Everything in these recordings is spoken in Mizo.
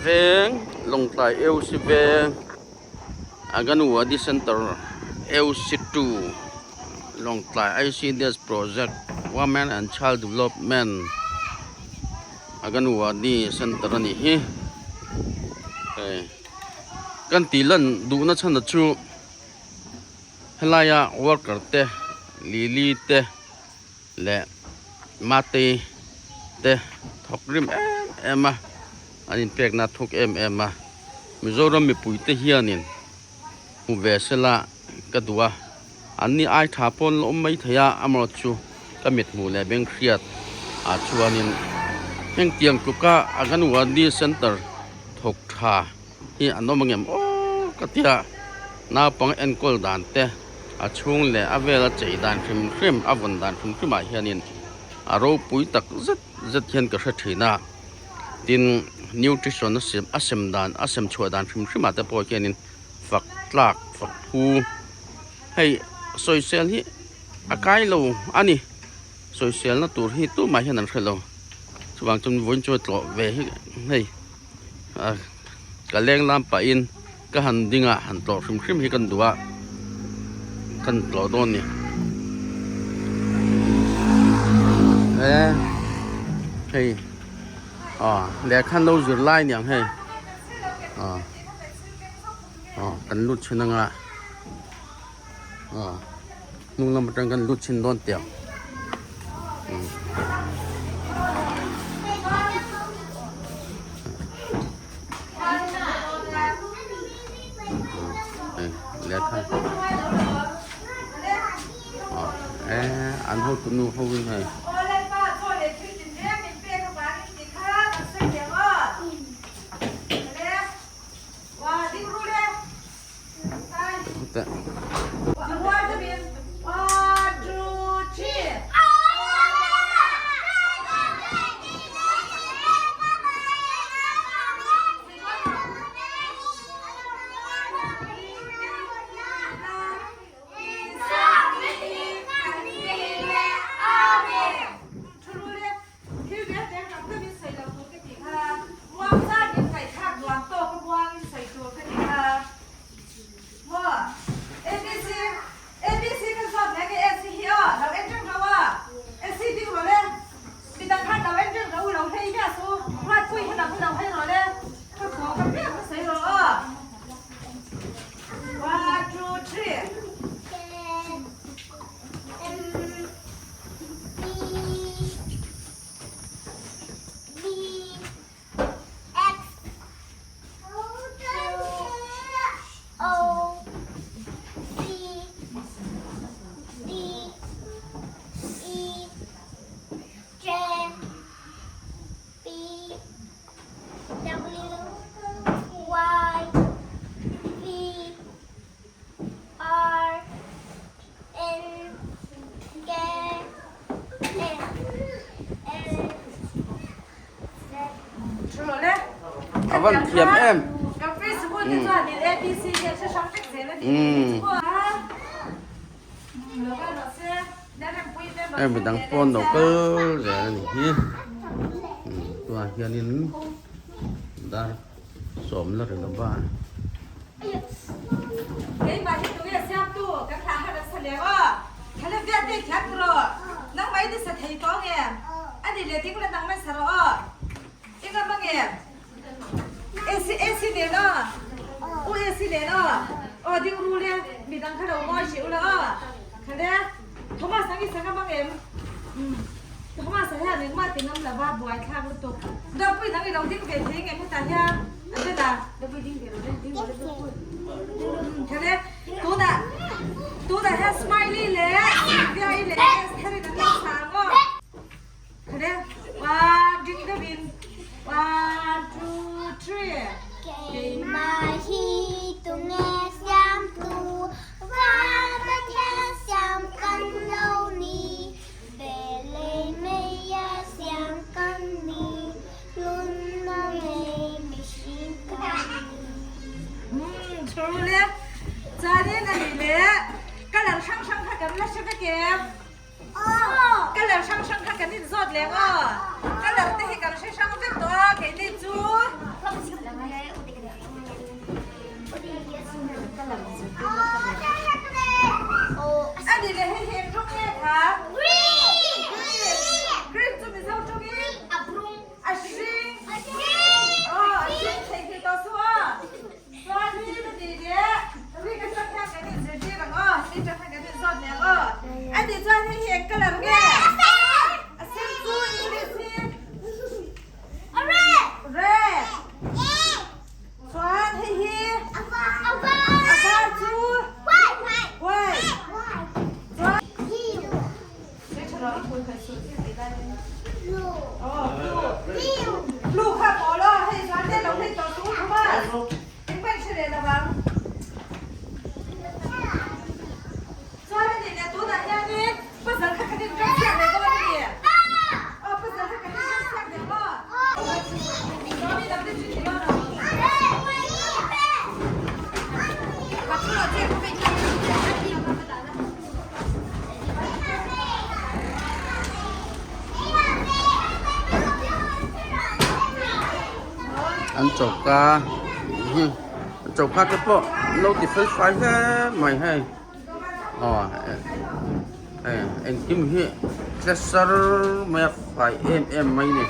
Veng Lawngtlai AOC Veng Anganwadi Centre AOC 2 Lawngtlai ICDS Project Women and Child Development Anganwadi Centre a nih hi hei kan tih lan duhna chhan chu helaia worker te lily te. leh mate te thawk rim em em a an inpekna thuk em em a Mizoram mipui te hianin hmu ve sela ka duh a an ni ai tha pawn la awm mai thei a amarawh chu ka mit hmuh leh beng hriat ah chuanin heng tiang tluka Anganwadi Center thawk tha hi an awm angem aw ka tia naupang enkawl dan te a chhung leh a vela chei dan hrim hrim a vawn dan hrim hrim ah hianin a ropui tak zet zet hian ka hre thin a tin nutrition a sem a sem dan a sem chhuah dan hrim hrim ah te pawh hianin fak tlak fak phu hei sawisel hi a kai lo a ni sawisel na tur hi tumah hian an hre lo chuvang chuan vawiin chu tlawh ve hi hei. Ka leng lam pahin ka han ding a han tlawh hrim hrim hi kan duh a kan tlawh dawn a ni e hei aw lehkha an lo zir lai aniang hei aw aw kan lut chhin anga aw hnung lam atang kan lut chhin dawn teh ang. Lehkha an hotu nu ho in hei. Thil reng reng rang deuhin sawi lo tur ka ti kha, muang zangin ngaihthlak nuam tawk a muangin sawi tur ka ti kha. Maw? ABC, ABC ka zawt mai nge AC hi aw, lo en reng ro a, AC ding rawh le, midang khan lo en reng ro u lo hei miah su, Ruatpui hi lam hi lo hei rawh le, ka thaw ka piak ka sawi rawh aw. One, two, three. A van thiam em. Hei midang pawn lo kal zel a nih hi tunah hianin dar sawm la ri lo va. Keimah hi tunge siamtu kan thlah har an sa leh aw. Thale viat te thiam tur aw. Nangmah in i sa thei tawh nge? A nih leh ding la nangmah i sa rawh aw. I ngam a nge? AC AC nen aw. U AC nen aw. Aw ding ru le midang kha lo ngawi hrih ula aw. Thale Thomas nang i sa ngam a ngem? Thomas a hian engmah ti ngam lova buai thlak lutuk. Dawpui nang i lo ding ve thei ngem hetah hian a be la. Dawpui ding ve lo le, ding lo le dawpui. Thale tunah tunah hian Smiley leh Sylvia-i leh Esther-in an lo chhang aw. Thale one ding deuhin one two three. Keimah hi tunge siamtu Van Pathian siam kan lo ni. Velei meia siam kan ni, hlunna ngei mihring kan ni. Umm chhur le chuanin a nih leh colour hrang hrang kha kan la hre vek em? Colour hrang hrang kha kan inzawt leng aw, colour te hi kan hre hrang vek tawh a keini chu. Chuan hei hi a var chu white chuan blue kha pawl aw hei chuan te lo hei tawh chu Thomas engmah i hre leh lo ang chuan a nih leh tunah hianin puzzle kha kan inrem siak leh dawn a ni aw puzzle kha kan inrem siak leh maw An choka choka te pawh an lo ti fel fai hle mai hei aw hei engkim hi tlasar mai a fai em em mai a ni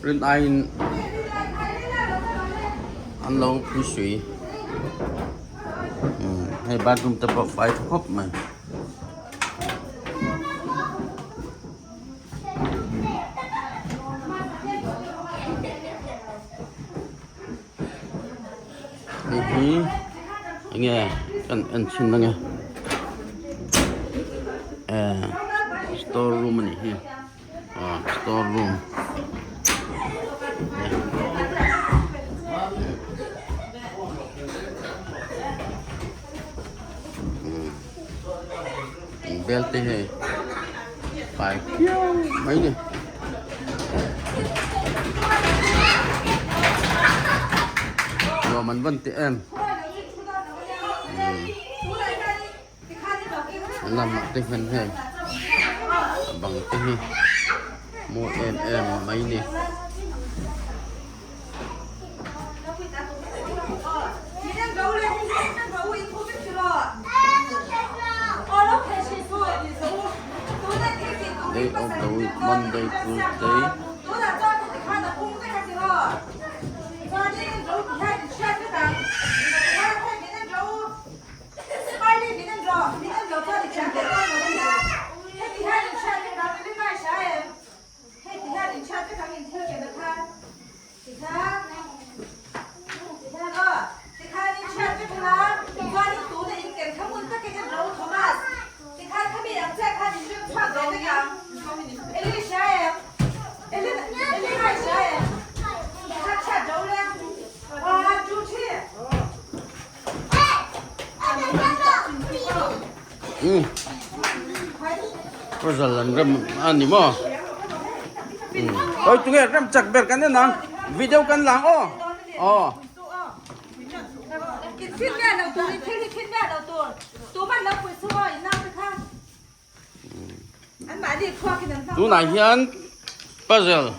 rin aiin an lo pui sui. Hei bathroom te pawh fai tha khawp mai. Hei hi enge kan en chhin ange eh store room a nih hi aw store room. Bel te hei fai phiau mai ni. Nuam an van ti em. Lamah te hian hei a bang te hi mawi em em mai ni. Day of the week Monday, Tuesday. Puzzle an rem a ni maw oi tunge rem chak ber kan en ang video kan lang aw aw tunah hian puzzle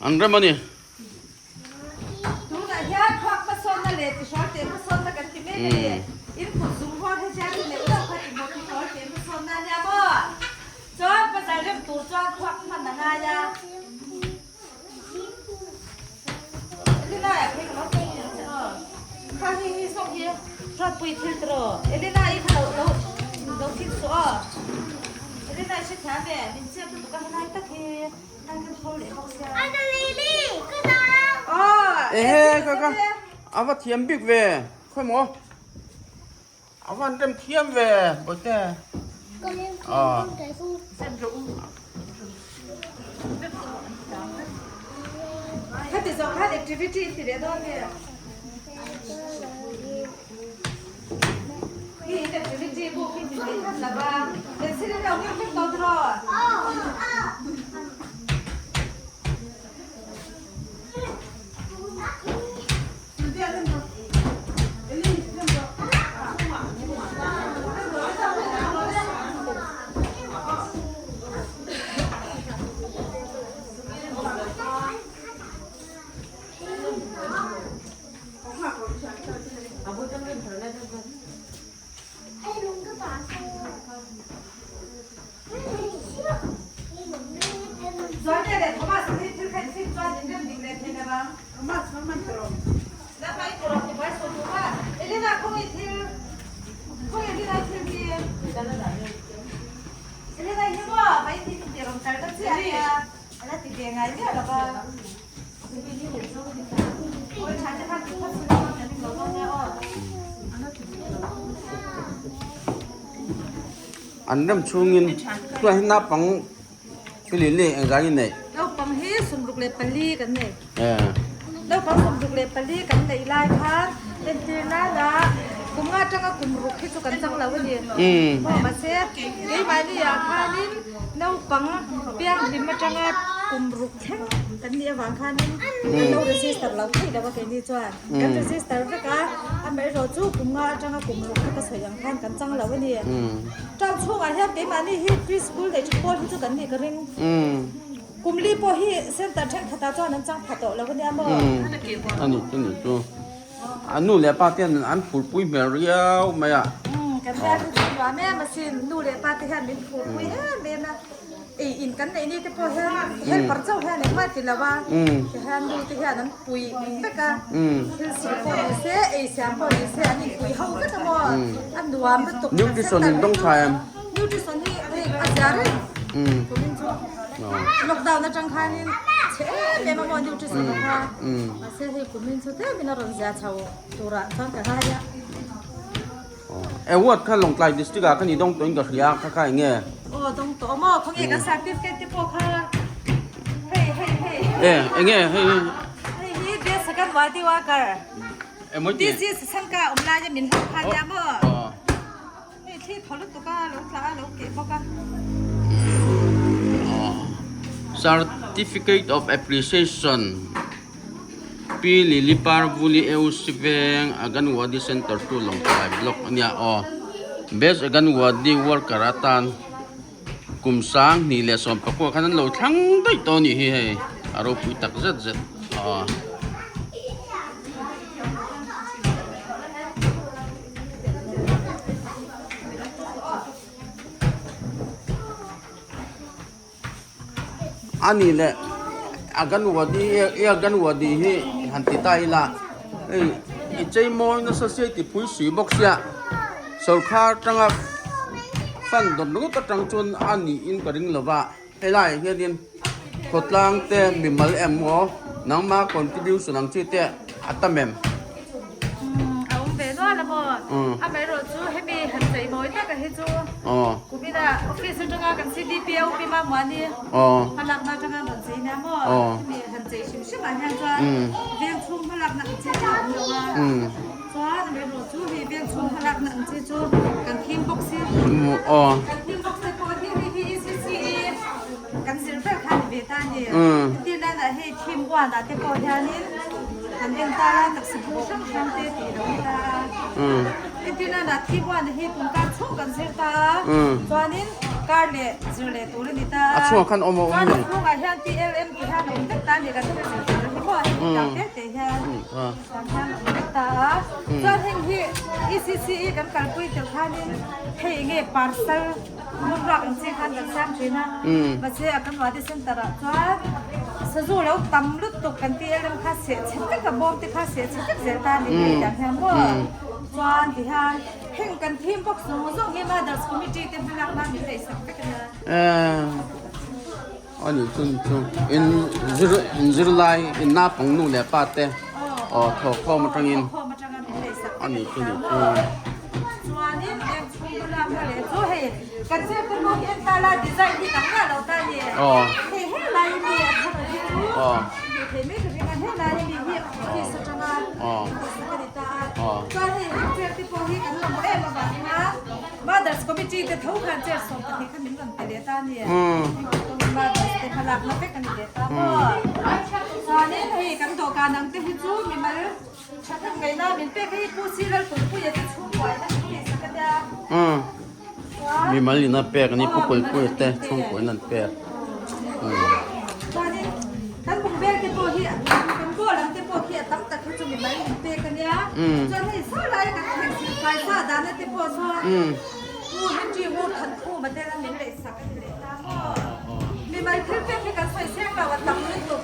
an rem a ni. Ehe ka ka a va thiam bik ve khawi maw a van rem thiam ve bawihte aw. An rem chhungin tunah hian naupang pili leh engzah nge neih? Naupang hi 64 kan nei. Naupang 64 kan neih lai khan entir nana kum nga atanga kum ruk hi chu kan chang lo a ni. Maw mahse keimahni ah khanin naupang pianghlim atanga kum ruk thleng kan nih avang khanin kan lo register lo theih lo a keini chuan. Kan register vek a, amaherawh chu kum nga atanga kum ruk kha ka sawi ang khan kan chang lo a ni. Town chhungah hian keimahni hi pre school leh tha pawl hi chu kan nih ka ring. Kum li pawh hi center thenkhatah chuan an chang pha tawh lo a nia maw? A ni chu ni chu. A nu leh pa te hian an phurpui hmel riau mai a. Kan bial hi chu nuam em asin, nu leh pa te hian min phurpui em em a. Ei in kan neih ni te pawh hian helper chauh hian engmah ti lo a, tihian nu te hian an pui vek a, thil sil pawh ni se, ei siam pawh ni se an inpui ho vek a maw, a nuam lutuk. Nutrition in dawng tha em? Nutrition hi hei a zia reng kumin chu lockdown atang khanin chhe em em a maw nutrition a kha, mahse hei kumin chu tlemin a rawn zia chho turah chuan ka ngai a. Award kha Lawngtlai district ah khan i dawng tawh in ka hria kha kha eng nge? Aw dawng tawh maw khawnge kan certificate te pawh kha hei hei hei. E eng nge hei hei hi best second wadi worker. E mawi ti. DC Sangka awm lai a min hlauh kha nia maw. Hei thli thaw lutuk a lo tla a lo keh bawk a. Certificate of appreciation. Pi Lily Parvuli Eu Siveng Aganwadi Centre tu Lawngtlai Block a nia aw. Best Aganwadi Worker atan kum 2019 khan an lo thlang daih tawh a nih hi hei a ropui tak zet zet aw. A nih leh Aganwadi i Aganwadi hi han ti ta ila hei i chei mawi nasa sia i ti phui sui bawk sia sawrkhar atanga fan dawt ringawt atang chuan a niin ka ring lova helaiah hianin khawtlang te mimal emaw nangma contribution ang chi te a tam em. A awm ve nual a maw? Amaherawh chu hemi han chei mawi taka hi chu kumina office atanga kan CDPO pi Mamuani hmalakna atanga an rawn chei nia maw? Hemi han chei hrim hrim ah hian chuan veng chhung hmalakna ang chi chu a awm lo a, chuan amaherawh chu hei veng chhung hmalakna ang chi chu kan thim bawk si, kan thim box te pawh hi hei hi ECCE kan zir ber kha a ni ve ta a ni. Entirnanah hei thim one ah te pawh hianin Kan en ta a, taksa bu hrang hrang te tih lo ni ta a. Entir nana thi huan hi kum kar chhung kan zir ta a, chuanin kar leh zir leh tur a ni ta a. A chhungah khan awm a awm Chuan a chhungah hian TLM tih hian a awm vek ta a ni, kan thil zir tur hi maw hemi dang te te hian chuan hian a awm vek ta a. Chuan heng hi ECCE kan kalpui tel khanin hei enge parcel hmun ruak ang chi khan kan siam thin a, mahse a kan wadi center ah chuan sazu lo tam lutuk kan tih em kha seh chhe vek a bawm te kha seh chhe vek zel ta a ni hei tiang hian maw chuan ti hian heng kan thim bawk zawng zawng hi mothers committee te hmalak nan min neihsak vek a nia. A nih chu chu in zir in zirlai in naupang nu leh pa te aw thawkkhawm atangin a nih chu nih chu. Aw aw aw aw. Mothers Committee te tho khan chair 12 kha min rawn pe leh ta a ni. Mothers te hmalakna vek a ni leh ta maw. Chuanin hei kan dawhkan ang te hi chu mimal tha thak ngaihna min pek hei Pu Sir Lalkulpuia te chhungkua in a min tihsak a nia. Chuan Mimal in a pek a ni Pu Kulpuia te chhungkua in an pek. Chuanin kan bungbel te pawh hi kan ball ang te pawh khi a tam tak hi chu mimal min pek a nia. Chuan hei saw laia kan thleng sil fai sa dana te pawh sawn Pu Henry Ngur Than Khuma te la min leh sak a ni leh ta maw. Mimal thil pek hi kan sawi seng lo a tam lutuk.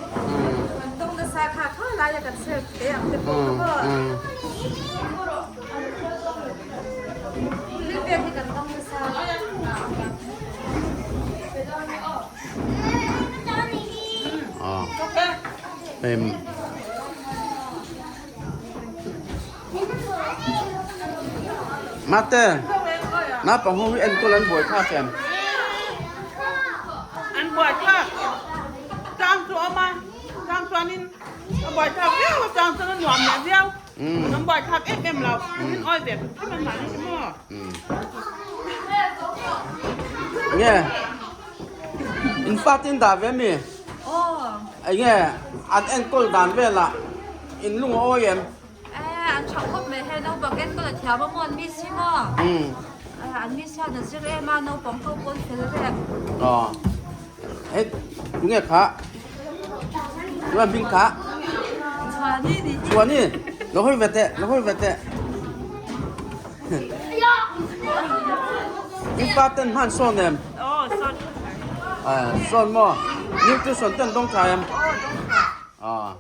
Kan tawng nasa kha kha laia kan sel te ang te pawh kha maw. Thil pek hi kan tawng nasa. Mate, naupang ho hi enkawl an buai thlak em? An buai thlak. Chang chu a awm a, chang chuanin a buai thlak viau a, chang chuan a nuam leh viau. An buai thlak em em lo, an awi ve hrim hrim an mahni hi maw? Nge, in fate in dah ve mi? Enge an enkawl dan velah in lung a awi em? An tha khawp mai hei naupang enkawl a thiam a maw an miss hi maw? An miss hian a zir em a naupang ho pawn fel reng. Aw hei tunge kha? Tunge hming kha? Chhuani ni. Chhuani lo hawi ve teh lo hawi ve teh. In pa ten hman sawn em? Aw sawn. Sawn maw? Nutrition ten dawng tha em? Aw.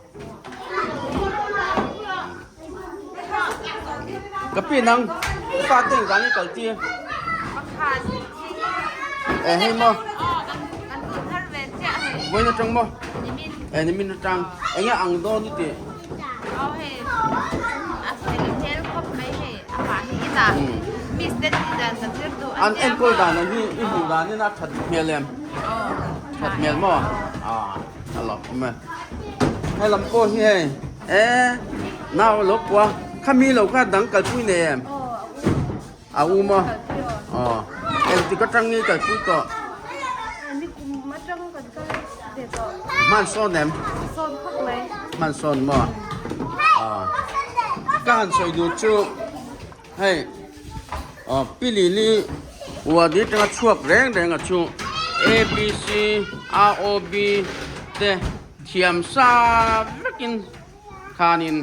Ka pi nang fa te engvang i kal tir? Eh hei maw? Vawiin atang maw? Eh nimin atang. Enge ang dawn i tih? An enkawl dan ang hi i hmuh danin a that hmel em? That hmel maw? Ah. A lo awm e. He lam pawh hi hei e nau a lo pua kha mi lo kha dang kalpui nei em? A u maw? Aw engtik atang nge kalpui tawh? Hman sawn em? Hman sawn maw? Aw ka han sawi duh chu hei aw pi lili Wadi atanga chhuak reng reng a chu A B C R O B te thiam sa vekin khanin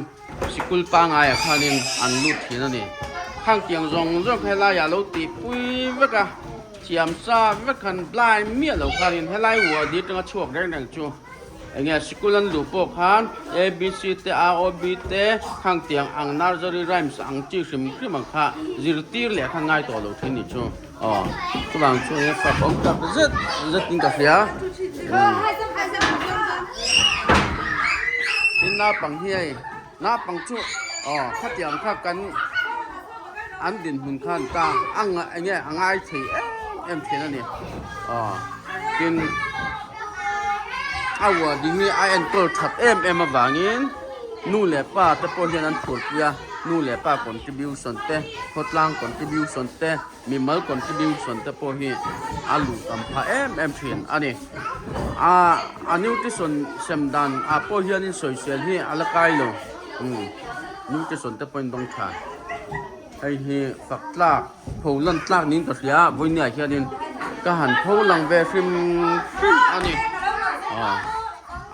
sikul pangngai ah khanin an lut thin a ni. Khang tiang zawng zawng kha helai ah lo tih pui vek a, thiam sa vek khan blind miah lo khanin helai wadi atanga chhuak reng reng chu Enge sikul an luh pawh khan ABC te ROB te khang tiang ang nursery rhymes ang chi hrim hrim ang kha zirtir leh kha ngai tawh lo thin ni chu aw chuvang chu enge fak awm tak zet zet in ka hria tin naupang hi hei naupang chu aw khatiang kha kan an dinhmun khan ta a enge a ngai thei em em thin a ni aw tin a uar ding hi a enkawl that em em avangin nu leh pa te pawh hian an phurpui a nu leh pa contribution te khawtlang contribution te mimal contribution te pawh hi a luh tam phah em em thin a ni a a nutrition sem dan ah pawh hianin sawisel hi a la kai lo umm nutrition te pawhin dawng tha hei hi fak tlak pho lan tlak niin ka hria a vawinia hianin ka han pho lang ve hrim hrim a ni aw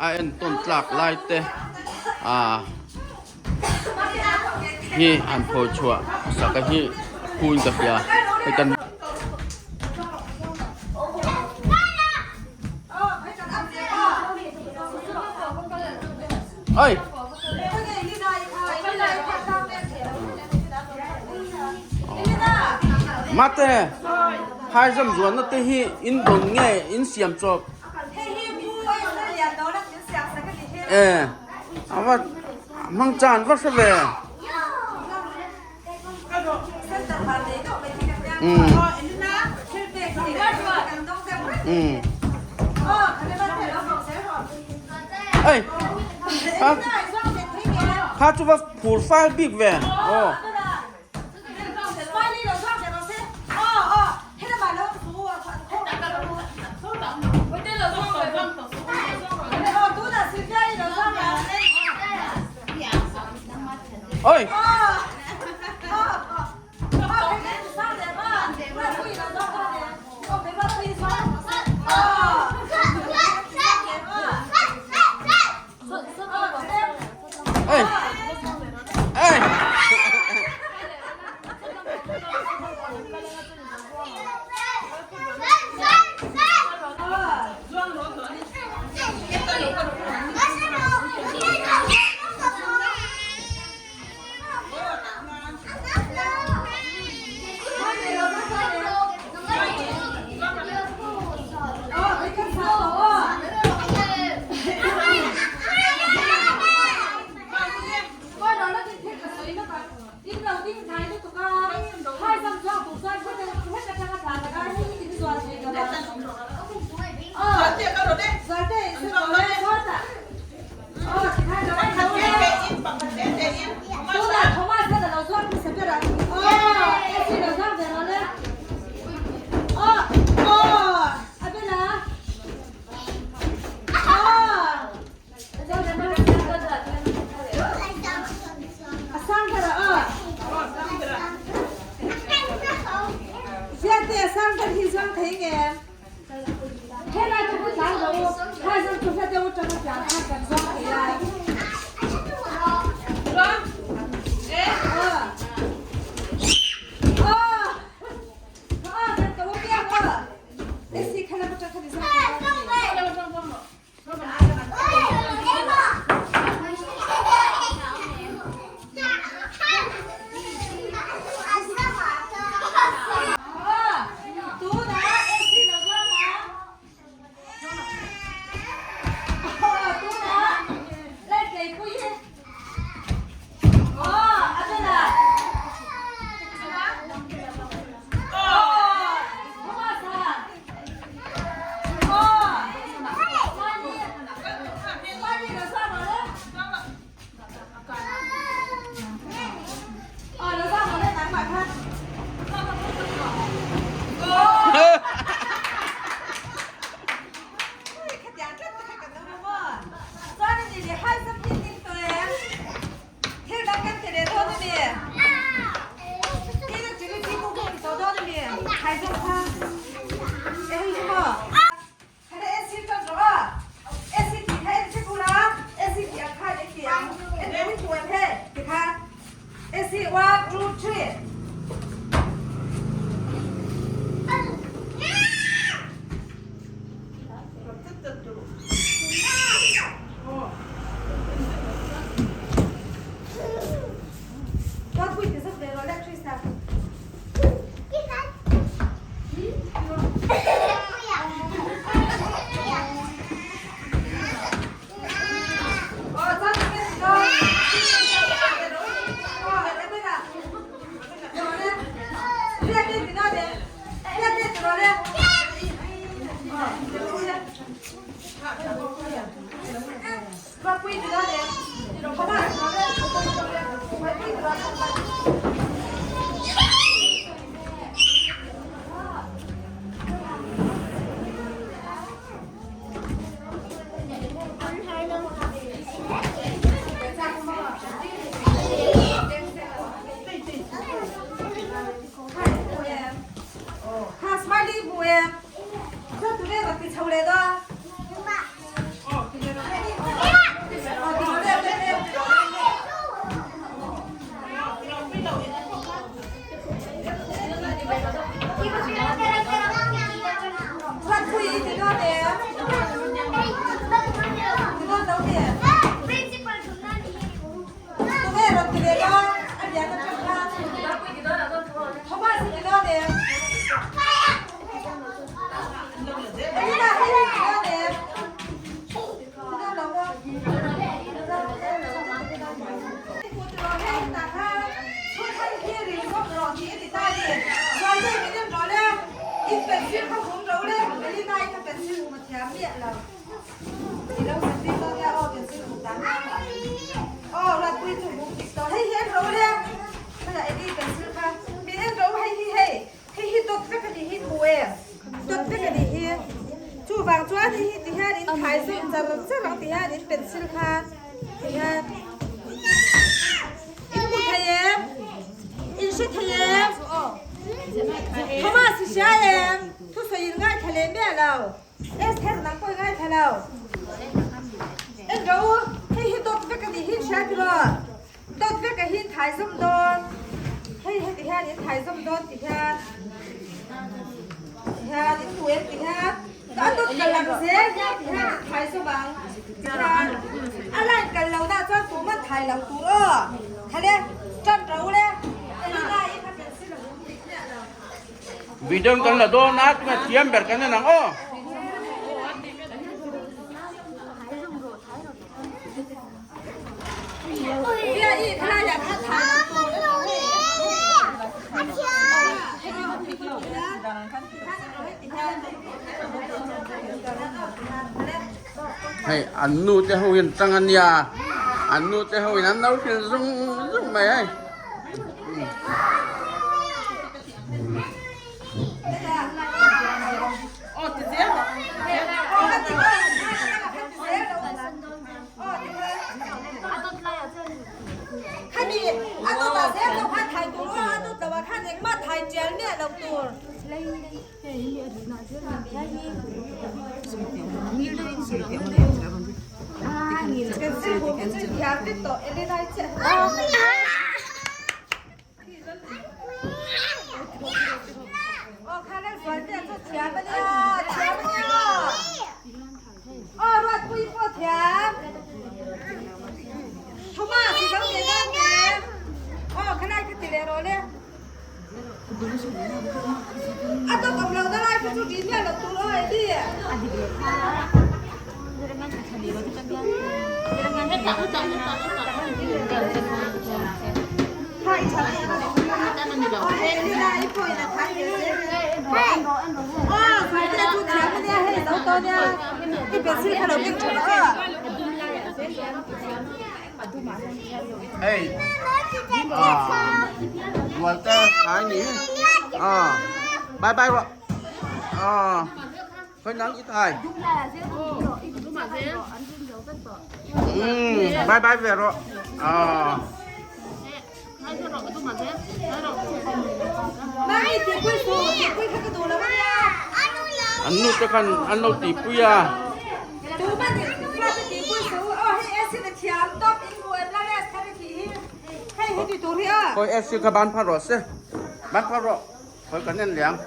a entawn tlak lai te ah. Hi an phawi chhuah sak a hi khuin ka hria hei kan oi mate hai zam zuan na te hi in don nge in siam chawp e A va hmang chan va hre ve. Umm. Umm. Ei. Kha kha chu va phur fal bik ve. Aw. Oi! Ê! Ê! thei nge? Helai chu pu tlang rawh u, khai zawng chu hla deuh atanga tlan khan kan zawng thei a. Chuan e. Aw. Aw. Aw, kan ka u piang aw. AC kha lam atang khan i zawng thei dawn a ni. Video kan la dawn a tunge thiam ber kan en ang aw. Hei an nu te ho in tang ania an nu te ho in an lo hrilh zung zung mai hei. Hei à Walter ai nhỉ à bye bye rồi à khơi nắng ít thai ừ bye bye về rồi à An nu te khan an lo tihpui a. Khawi SC kha ban phar rawh se ban phar rawh khawi kan en liang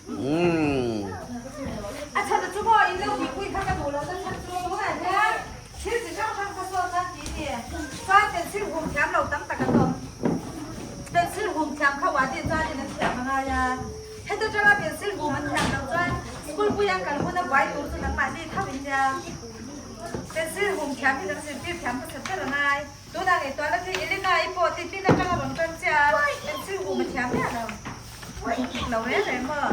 umm. Thil chi hrang hrang kha sawn nan ti ni. Chuan pencil hum thiam lo tam tak an awm. Pencil hum thiam kha uah tih chuan in an thiam a ngai a. Heta tanga pencil hum an thiam loh chuan school pui an kal huna buai tur chu nangmahni tho in nia. Pencil hum thiam hi kan zirtir thiam hmasa ber a ngai. Tunah ngaihtuah la khi Elena i pawh ti tin atanga rawn tan chiah a, pencil hum a thiam miah lo. Lo reng reng maw?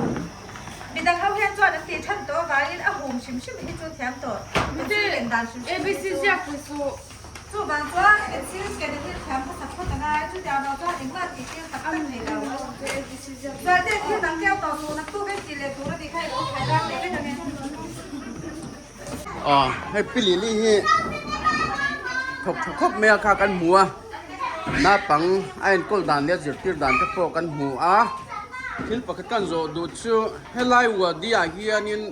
Midang ho hian chuan an tih than tawh avangin a hum hrim hrim hi chu thiam tawh. Pencil ken dan hrim hrim hi chu. Chuvang chuan pencil ken hi thiam hmasa phawt a ngai. Chutiang lo chuan engmah tih tir tak tak nei lo. Zualte thil dang keu tawh suh naktuk em tih leh tur a nih kha i lo khai ran leh vek ang e. Aw hei pi Lily hi thawk tha khawp mai a kha kan hmu a naupang a enkawl dan leh a zirtir dan te pawh kan hmu a thil pakhat kan zawh duh chu helai wadi ah hianin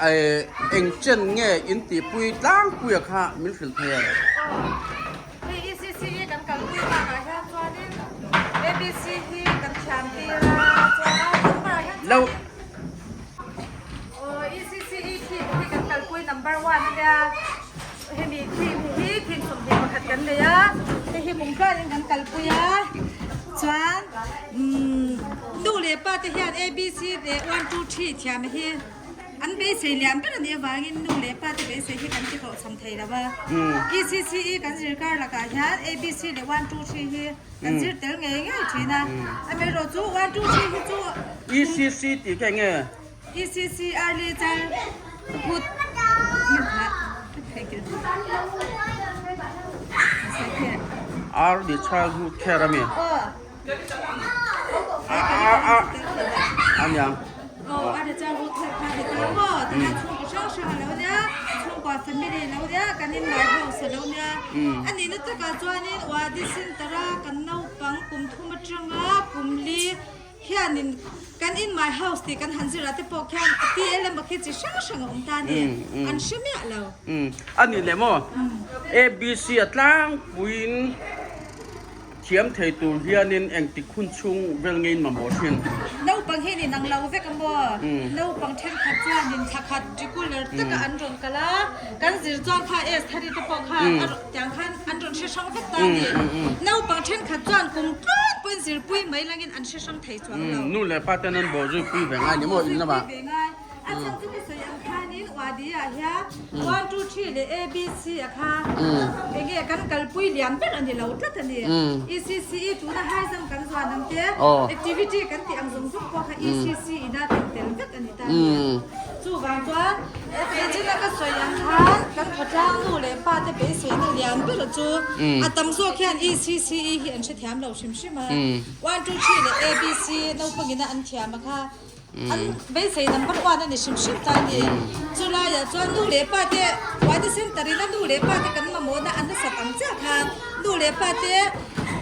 eh eng chen nge in tihpui tlangpuia kha min hrilh thei ang. Hei ECC hi kan kalpui bakah hian chuanin ABC hi kan thiam tir a chuan a number ah hian chuanin. Aw ECCE team hi kan kalpui number one a nia hemi team hi team 21 kan nei a hei hi kum tluanin kan kalpui a chuan umm nu leh pa te hian ABC leh one two three thiam hi an beisei lian ber a nih avangin nu leh pa te beisei hi kan ti hlawhchham thei lo a ECCE kan zirkar lakah hian ABC leh one two three hi kan zir tel ngei ngei thin a amaherawhchu one two three hi chu ECC tih kha eng nge? ECC Early Childhood Early Childhood Care ami? Aniang. Aw, Early Childhood Care kha ni ta maw? Tina chhungkaw hrang hrang a lo nia, chhungkua family lo nia, kan in ngai house a lo nia. A nihna takah chuanin Wadi Centre-a kan naupang kum thum atanga kum li Hianin kan in my house tih kan han zir ah te pawh khian a TL emaw khi chi hrang hrang a awm ta a ni. An hre miah lo. A nih leh maw? ABC a tlangpuiin thiam thei tur hianin engtik hun chhung vel ngeiin mamawh thin? Naupang hi nin ang lo vek a maw? Naupang thenkhat chuanin thla khat regular taka an rawn kal a, kan zir chuan kha S thari te pawh kha a rawn tiang khan an rawn hre hrang vek ta a ni. Naupang thenkhat chuan kum tluan pawhin zirpui mai langin an hre hrang thei chuang lo. Nu leh pa ten an bawh zui pui ve ngai ni maw in lamah. Ve ngai. A chhan chu ka sawi ang khanin Wadi ah hian one two three leh ABC a kha enge kan kalpui lian ber a ni lo tlat a ni. ECCE tuna high jump kan zuan ang te activity kan tih ang zawng zawng pawh kha ECC ina tel tel vek a ni ta a ni. Chuvang chuan engchina ka sawi ang khan kan khawtlang nu leh pa te beiseina lian ber chu a tam zawk hian ECCE hi an hrethiam lo hrim hrim a. One two three leh ABC naupangina an thiam a kha an beisei number one a ni hrim hrim ta a ni. Chulaiah chuan nu leh pa te Wadi Center ina nu leh pa te kan mamawhna a nasat ang chiah khan nu leh pa te.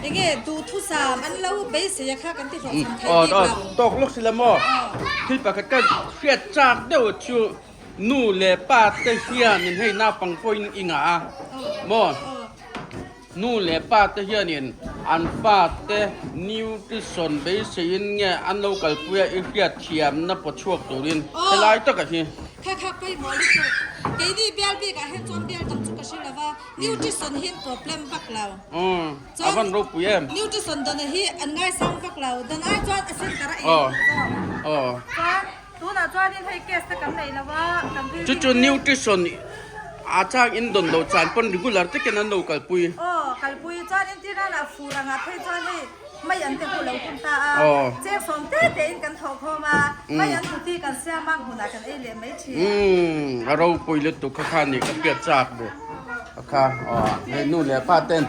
Enge duhthusam an lo beisei a kha kan ti hlawhchham thei bik lo. Tawk lawk si la maw? Thil pakhat ka hriat chak deuh chu nu leh pa te hianin hei naupang pawhin i ngah a maw? Nu leh pa te hianin an fate nutrition beiseiin nge an lo kalpui a i hriat thiamna paw chhuak turin helai taka hi. Kha kha pawimawh lutuk. Keini bial bikah hian chuan bial dang chu ka hre lo va, nutrition hi an problem vak lo. A van ropui em. Nutrition dawna hi an ngaisang vak lo. Dan ai chuan a center a ei duh zawk. Chuan tunah chuanin hei case te kan nei lo a, kan building te. Chu chu nutrition a chang in dawn lo chan pawn regular takin an lo kalpui. Aw kalpui chuan entir nan ah fur angah phei chuan hei mai an te hu lo hun ta a, cheng sawm te te in kan thawh khawm a, mai an kuti kan siam a hmunah kan ei leh mai thin. A ropui lutuk kha kha ni ka hriat chak duh. Kha hei nu leh pa ten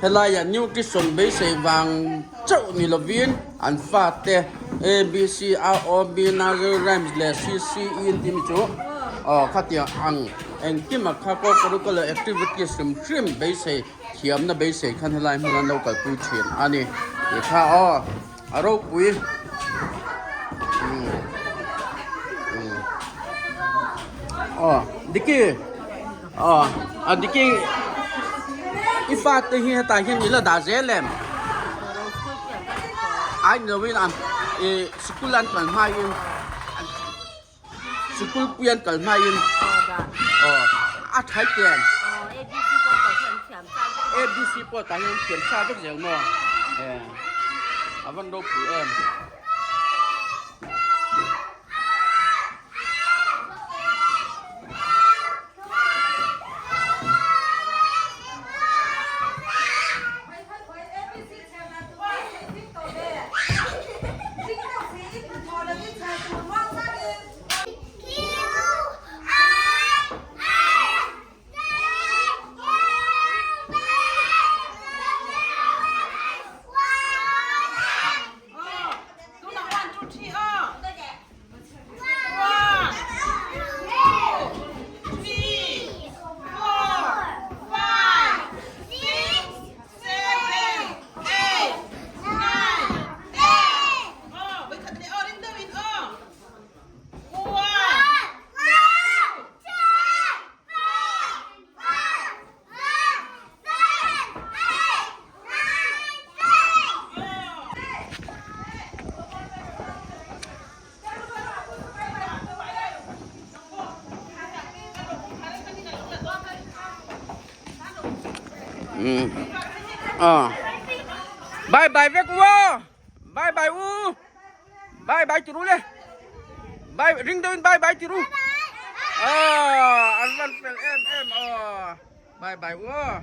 helaiah nutrition beisei vang chauh ni lovin an fate A B C R O B nursery rhymes leh C C E an tih mi chu aw khatiang ang engkim a kha co-curricular activities hrim hrim beisei thiamna beisei khan helai hmun an lo kalpui thin a ni tih kha aw a ropui aw Diki. Aw a diki i fate hi hetah hian i la dah zel em? Ai ni lovin a ih sikul an kal hmain sikul pui an kal hmain aw a thai ken ABC pawh tah hian thiam sa vek zel maw a van ropui em. Bye bye vek u aw bye bye u bye bye ti ru le bye ring deuhin bye bye ti ru aw an van fel em em aw bye bye u aw.